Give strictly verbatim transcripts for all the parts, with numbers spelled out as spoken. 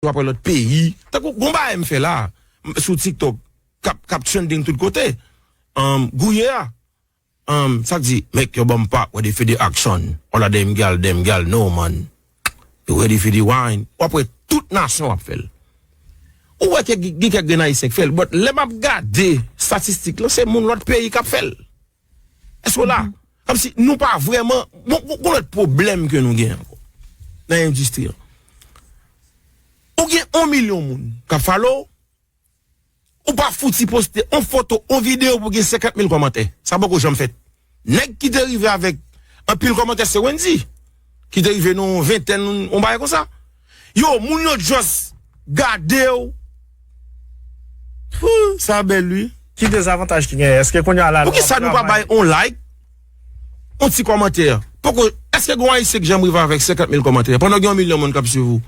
w ap wè lòt peyi. Tankou gon bagay m fè la, m, sou TikTok, k ap, k ap trending tout kote. Um, Gouye a. Um, sa k di, make your bumper ready for the action. All of them girl, them girl, no man. You ready for the wine. W ap wè tout nasyon w ap fè l. Ou wè ke gen gen kèk grenn ayisyen k fè l. But lè m ap gade statistik lan, se moun lòt peyi k ap fè l. Èske w la? Kòmsi nou pa vrèman, bon, gon, gon lòt pwoblèm ke nou gen ankò nan endistri an. Ou gen yon milyon moun k ap follow w, ou pa fouti poste yon foto, yon videyo pou gen senkant mil kòmantè. Sa poko janm fèt. Nèg ki te rive avèk anpil kòmantè se Wendy, ki te rive nan yon ventèn, yon bagay konsa. Yo, moun yo just gade w. Hoo, sa bèl, wi. Ki dezavantaj ki genyen? Èske kounye a la, poukisa nou pa bay yon like, yon ti kòmantè? Poko, èske gen yon ayisyen ki janm rive avèk senkant mil kòmantè pandan gen yon milyon moun k ap swiv ou?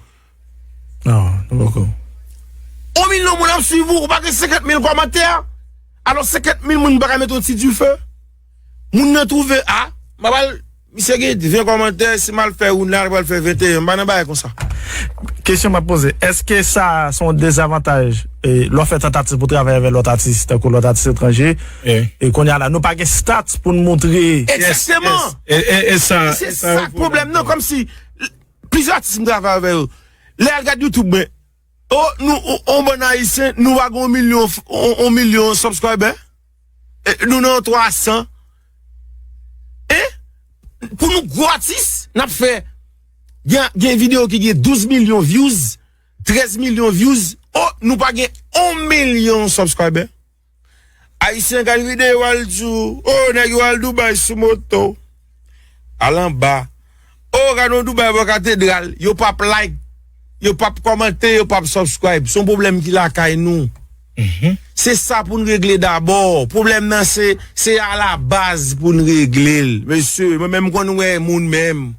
Non, nou poko. Yon milyon moun ap swiv ou, ou pa gen senkant mil kòmantè? Alò, senkant mil moun pa ka mete yon ti dife? Moun nan twouve, a, m ap al, misye gen ven kòmantè, si m al fè youn la, li pral fè venteyen, m pa nan bagay konsa. Kesyon m ap poze, èske sa se yon dezavantaj, e, lè w fè tantativ pou travay avèk lòt atis, tankou lòt atis etranje, e kounye a la, nou pa gen stats pou n montre? Egzakteman. E, e, e sa, se sa k pwoblèm nan, kòmsi plizyè atis m travay avè yo. Lè y al gade YouTube mwen, o, nou, o, on bann ayisyen, nou pa gen yon milyon, on, on milyon subscriber. E, nou nan twa san. E, pou nou gwo atis, n ap fè, gen, gen videyo ki gen douz milyon views, trèz milyon views. O, nou pa gen yon milyon subscriber. Ayisyen gade videyo al di w, o, nèg yo al Dubai sou moto. Al anba. O, gade yon Dubai bò katedral. Yo p ap like. Yo p ap kòmante, yo p ap subscribe. Se yon pwoblèm ki lakay nou. Se sa pou n regle dabò. Pwoblèm nan se, se alabaz pou n regle l. Mesye, mwen menm m konn wè moun menm.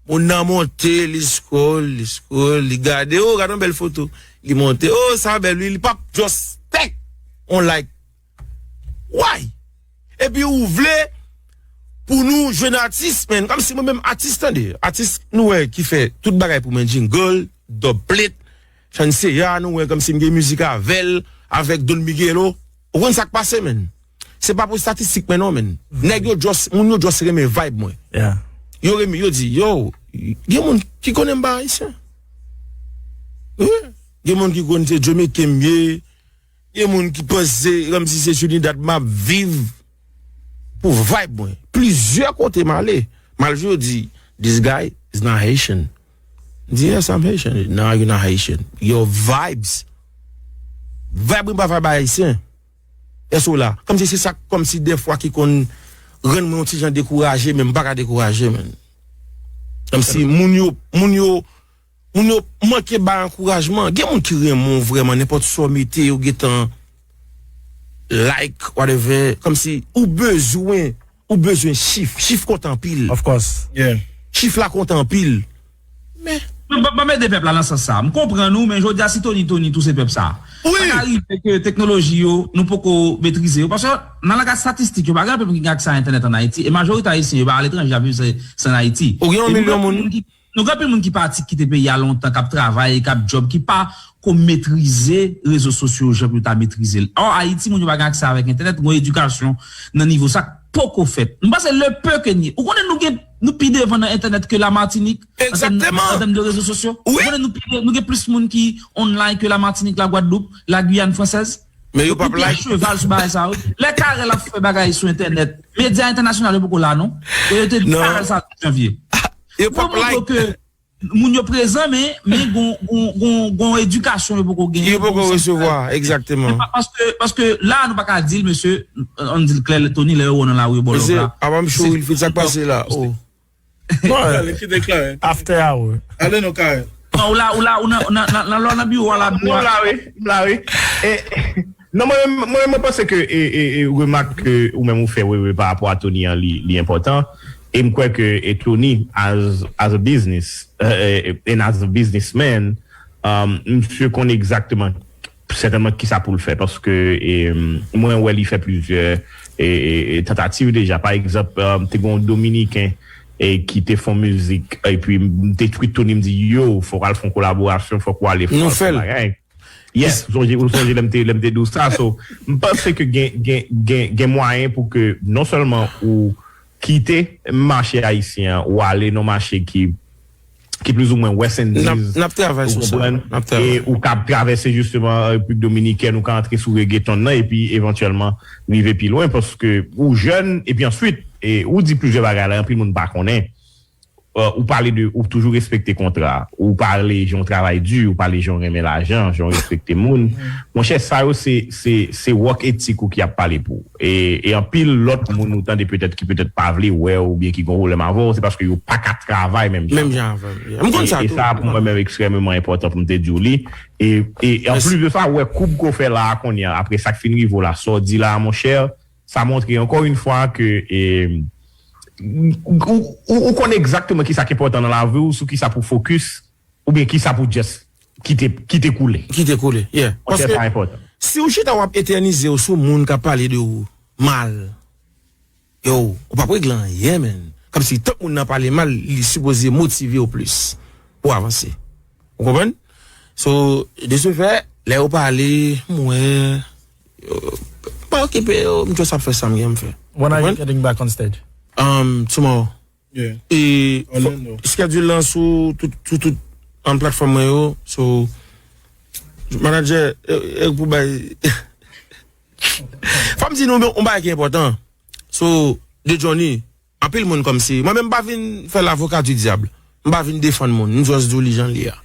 Moun nan monte, li scroll, li scroll, li gade, o, gade yon bèl foto. Li monte, o, sa bèl, wi, li p ap just tek on like. Why? Epi ou vle pou nou jwenn atis, men, kòmsi mwen menm atis, tande, atis nou wè ki fè tout bagay pou mwen, jingle, dub plate, Shenseea, nou wè kòmsi m gen mizik avè l, avèk Don Miguelo. Ou konn sa k pase, men? Se pa pou estatistik mwen non, men. Nèg yo just, moun yo just renmen vibe mwen. Yo renmen, yo di, yo, gen moun ki konnen m pa ayisyen. Wi. Gen moun ki konnen se Jamaican m ye. Gen moun ki panse kòmsi se Trinidad m ap viv pou vibe mwen. Plizyè kote m ale, m al jwe, yo di, this guy is not Haitian. M di, yes, I'm Haitian. No, you're not Haitian. Your vibes. Vibe mwen pa vibe ayisyen. Èske w la? Kòmsi se sa, kòmsi dèfwa ki konn rann mwen yon ti jan dekouraje, men m pa ka dekouraje, men. Kòmsi moun yo, moun yo, moun yo manke bay ankourajman. Gen moun ki renmen w vrèman, nenpòt sa w mete, yo gentan like, whatever. Kòmsi ou bezwen, ou bezwen chif. Chif konte anpil. Of course. Yeah. Chif la konte anpil. Men. Ban, ban, ban m ede pèp la nan sans sa. M konprann ou, men jodi a, si Tony, Tony touse pèp sa. Wi. Sa ka rive ke teknoloji yo, nou poko metrize yo. Paske nan langaj estatistik, yo pa gen anpil moun ki gen aksè a entènèt ann Ayiti. E majorite ayisyen yo pa aletranje, y ap viv se, se ann Ayiti. Ou gen yon milyon moun. Nou gen anpil moun ki pati kite peyi a lontan, k ap travay, k ap job, ki pa ko metrize rezo sosyo jan pou yo ta metrize l. Ò, Ayiti, moun yo pa gen aksè avèk entènèt, gon edikasyon nan nivo sa k poko fèt. M panse le peu ke n ye. Ou konnen nou gen, nou pi devan nan entènèt ke Lamatinik, an tèm, an tèm de rezo sosyo. Ou konnen nou pi de-, nou gen plis moun ki online ke Lamatinik, Lagwadloup, Lagiyàn fransèz. Men yo p ap like. Yo pi a cheval sou bagay sa yo. Lè Carel ap fè bagay sou entènèt, medya entènasyonal yo poko la, non. E yo te di Carel sa tout janvye. Yo p ap like. Pou montre ke moun yo prezan, men, men gon, gon, gon, gon edikasyon yo poko genyen. Yo poko resevwa, egzakteman. Pa-, paske, paske la, nou pa ka di l, mesye, ann di l klè, Tony, lè yo wè w nan lari, yo ba w love la. Mesye, apa m cho, Wilfrid, sa k pase la? Oh. Bon, ale, kite Karen. After hour. Ale non, Karen. Non, ou la, ou la, ou nan, ou nan, nan, nan, lè w nan biwo a la, biwo a. M la, wi, m la, wi. E, non, mwen, mwen, mwen panse ke, e, e, e, remak ke ou menm ou fè, wi, wi, pa rapò a Tony an, li, li enpòtan. E m kwè ke, e, Tony, as, as a business, e, e, and as a businessman, um, misye konn egzakteman sètènman kisa pou l fè, paske, e, mwen wè li fè plizyè, e, e, e tantativ deja. Pa egzanp, e, te gen yon Dominiken, e ki te fè yon mizik, epi m te tweet Tony, m di, yo, fòk w al fè yon kolaborasyon, fòk w ale, fòk w al fè yon bagay. Yes, ou sonje, ou sonje lè m te, lè m te di w sa. So, m panse ke gen, gen, gen, gen mwayen pou ke non sèlman ou kite mache ayisyen an, ou ale nan mache ki, ki plizoumwen West Indies, n ap travay sou sa. E ou ka travèse jisteman Repiblik Dominikèn, ou ka antre sou reggaeton nan, epi evantyèlman rive pi lwen, paske ou jèn, epi answit, e ou di plizyè bagay la, anpil moun pa konnen. Ou pale de, ou toujou respekte kontra, ou pale jan w travay di, ou pale jan w renmen lajan, jan w respekte moun. Monchè, sa yo se, se, se wòk etik ou ki ap pale pou ou. E, e anpil lòt moun ou tande petèt ki petèt pa vle wè w oubyen ki gen yon pwoblèm avè w, se paske yo pa ka travay menm jan. Menm jan avè m. M konn sa tou. E sa pou mwen menm ekstrèmeman enpòtan pou m te di w li. E, e anplis de sa, ou wè koub ke w fè la a kounye a, apre sa k fin rive w la, sa w di la a, monchè, sa montre ankò yon fwa ke e, ou, ou, ou konn egzakteman kisa k enpòtan nan lavi w, sou kisa pou fokis, oubyen kisa pou just kite, kite koule. Kite koule, yeah. Monchè, sa enpòtan. Si w chita w ap etènize w sou moun k ap pale de ou mal, yo, ou p ap regle anyen, menn. Kòmsi tank moun nan pale mal, li sipoze motive w plis pou w avanse. Ou konprann? So, de ce fait, lè yo pale, m wè, yo, pa okipe yo, m just ap fè sa m gen m fè. When are you getting back on stage? Um, tomorrow. Yeah. E Orlando. Schedule lan sou tout, sou tout an platfòm mwen yo. So, manager, e, e pou bay. Fò m di nou yon bagay ki enpòtan. So, de Johnny, anpil moun kòmsi. Mwen menm m pa vin fè lavoka di dyab. M pa vin defann moun. M just di w li jan l ye a.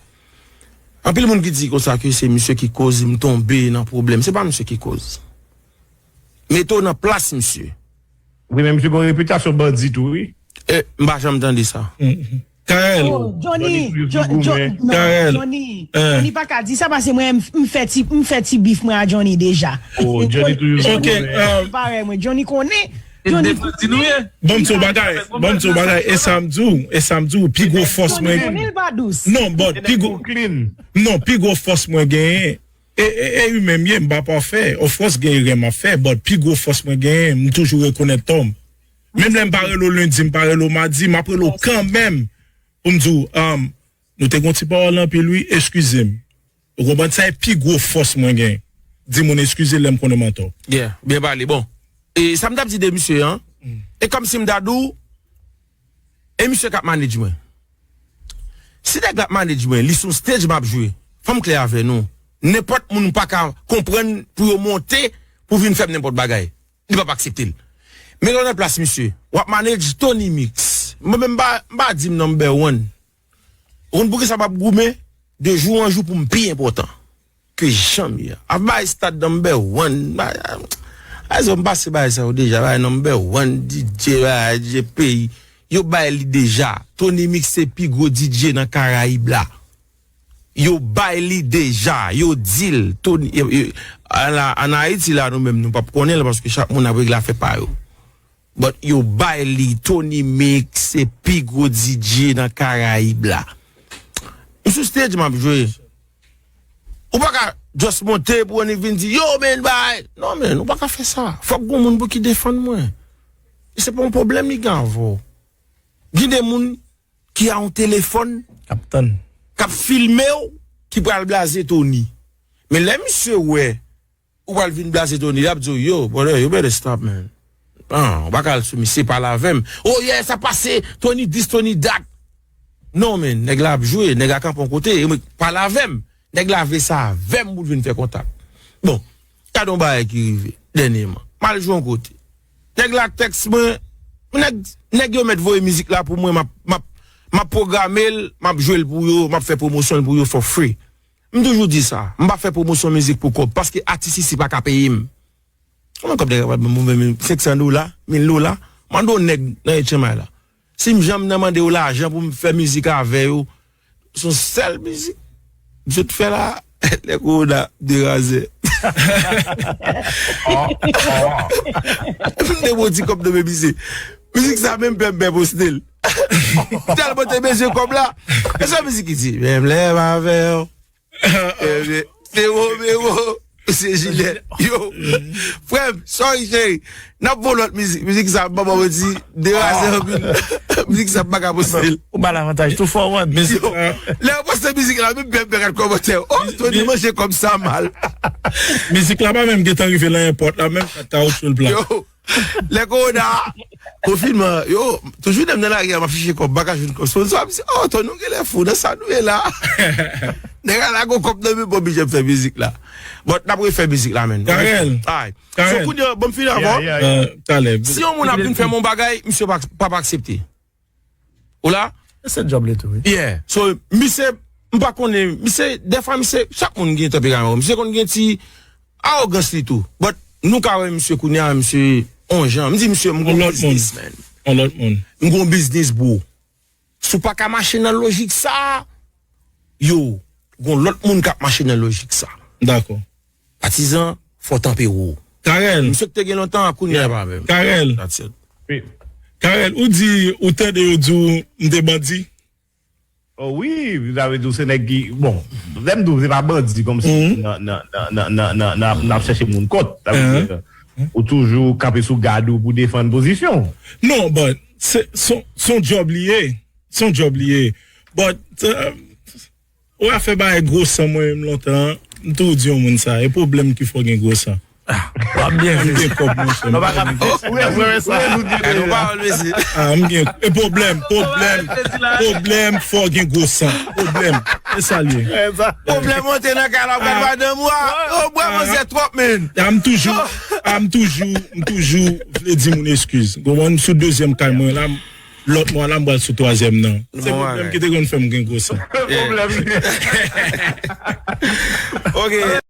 Anpil moun ki di konsa ke se misye ki koz m tonbe nan pwoblèm. Se pa misye ki koz. Mete w nan plas misye. Wi, men misye gen yon repitasyon bandi tou, wi. E, m pa janm tande sa. Karel. Oh, Johnny, Johnny toujou Jo- sou Jo- goumen. non, Karel. Johnny, Johnny pa ka di sa paske mwen m- m fè ti m fè ti bif mwen a Johnny deja. Oh, Johnny toujou sou Ok, goumen. um, Parèy mwen, Johnny konnen. Johnny Di nou ye. Bon, m di w bagay, bon, m di w bagay, e sa m di w, e sa m di w, pi gwo fòs mwen gen. Johnny l pa dous. Non, but, pi gwo, Brooklyn. Non, pi gwo fòs mwen genyen, e, e, e imen m ye, m pa pafè. Of course, gen erè m ap fè, but pi gwo fòs mwen genyen, m toujou rekonèt tò m. Menm lè m pa rele w lendi, m pa rele w madi, m ap rele w kanmenm pou m di w, um, nou te gen yon ti pawòl anpil, wi, eskize m. Ou konprann? Sa e pi gwo fòs mwen gen. Di moun eskize lè m konnen m antò. Yeah, byen pale. Bon, e sa m t ap di de misye an, e kòmsi m ta di w, e misye k ap manage mwen. Si nèg la ap manage mwen, li sou stage m ap jwe. Fò m klè avè nou. Nenpòt moun pa ka konprann pou yo monte pou vin fè m nenpòt bagay. Li p ap aksepte l. Mete w nan plas misye. W ap manage Tony Mix. Mwen menm m pa, m pa di m number one. Ou konn poukisa m ap goumen? De jou an jou pou m pi enpòtan ke jan m ye a. Ap bay stad number one. Bay, bay, m pase bay sa yo deja. Bay number one D J, bay D J peyi. Yo bay li deja. Tony Mix se pi gwo D J nan Karayib la. Yo bay li deja. Yo di l. Tony, yo, yo, an la, an Ayiti la, nou menm, nou p ap konnen l paske chak moun ap regle afè pa yo. But yo bay li, Tony Mix se pi gwo D J nan Karayib la. M sou stage, m ap jwe. Ou pa ka just monte pou annik vin di, yo, men, bay. Non, men, ou pa ka fè sa. Fòk gon moun pou ki defann mwen. E se pa yon pwoblèm li gen avè w. Gen de moun ki a yon telefòn K ap tann. k ap filme w, ki pral blaze Tony. Men lè misye wè ou pral vin blaze Tony, l ap di w, yo, brother, you better stop, man. Ah, ou pa ka al sou misye, pale avè m. Oh yeah, sa pase, Tony this, Tony that. Non, men, nèg la ap jwe, nèg la kanpe yon kote, e mwen, pale avè m. Nèg la vle sa avè m pou l vin fè kontak. Bon, gade yon bagay ki rive dènyèman. M al jwe yon kote. Nèg la tèks mwen, nèg, nèg yo mèt voye mizik la pou mwen, m ap, m ap, m ap pwograme l, m ap jwe l pou yo, m ap fè pwomosyon l pou yo for free. M toujou di sa, m pa fè pwomosyon mizik pou kòb, paske atis isi pa ka peye m. Kòman kòb nèg ap ban m ven mil, senk san dola, mil dola? Mande yon nèg nan H M I la. Si m janm nan mande yo lajan pou m fè mizik avè yo, se yon sèl mizik m sot fè la, lè kowona deraze. M te pran ti kòb nan men misye. Mizik sa menm pè m pè poste l. Tèlman te bezwen kòb la. E sa mizik ki di, menm lè m avè yo. Mero, mero. Mesye Jilèt. Yo, frè m, sorry, cheri. N ap voye lòt mizik. Mizik sa, ban mwen di, deraze anpil. Mizik sa, m pa ka poste l. Ou ba l avantaj, two for one. Yo, lè yo poste mizik la, menm pèp pèp gad kòmantè. Oh, Tony manje kòb sa mal. Mizik la pa menm gentan rive nan èpòt la, menm kat kawotchou l plat. Yo, lè kowona, konfinman, yo, toujou lè m nan lari a, m ap chèche kòb, m pa ka jwenn kòb. Sponsor ap di, oh, Tony, nou genlè fou, nan sa nou ye la. Nèg la lage yon kòb nan men, bon, bidjè m fè mizik la. But n ap refè mizik la, menn. Karèl. Ay. So, kounye a, bon, m fini avè w. Talè. Si yon moun ap vin fè m yon bagay, misye pa, pa, pa aksepte. Ou la? Se djòb li tou, wi. Yeah. So, misye, m pa konnen, misye, dèfwa misye, chak moun gen tanperaman. Misye konn gen ti awogans li tou. But, nou ka wè misye kounye a, misye, on jan. M di misye, m gon biznis, man. On lòt moun. M gon biznis, bro. Si w pa ka mache nan lojik sa, yo, gon lòt moun k ap mache nan lojik sa. Dakò. Patizan, fò tanpere w. Karèl. Misye k te gen lontan, kounye a pa menm. Karèl. That's it. Karèl, ou di, ou tande yo di w m te bandi? Oh wi, sa vle di w se nèg ki, bon, lè m di w se pa bandi kòmsi nan, nan, nan, nan, nan, nan, nan ap chèche moun kont. Sa vle di, ou toujou kanpe sou gad ou pou defann pozisyon w. Non, but, se, se, se yon djòb li ye. Se yon djòb li ye. But, uh, ou a fè bagay gwo san mwen menm lontan, m toujou di yon moun sa, e pwoblèm ki fè w gen gwo san. W ap byen viv. Gen kòb, monchè. Nou pa ka fè sa. Nou pa wè l, mesye. Ah, m gen e pwoblèm, pwoblèm, pwoblèm, fò gen gwo san. Pwoblèm. E sa l ye. Pwoblèm monte nan kay la, w pral madanm ou a. Yo, bwè manzè twòp, menn. Ah, m toujou, ah, m toujou, m toujou vle di moun eskiz. Konprann, m sou dezyèm kay mwen la, lòt mwa la, m pral sou twazyèm nan. Se pwoblèm ki te konn fè m gen gwo san. Ok.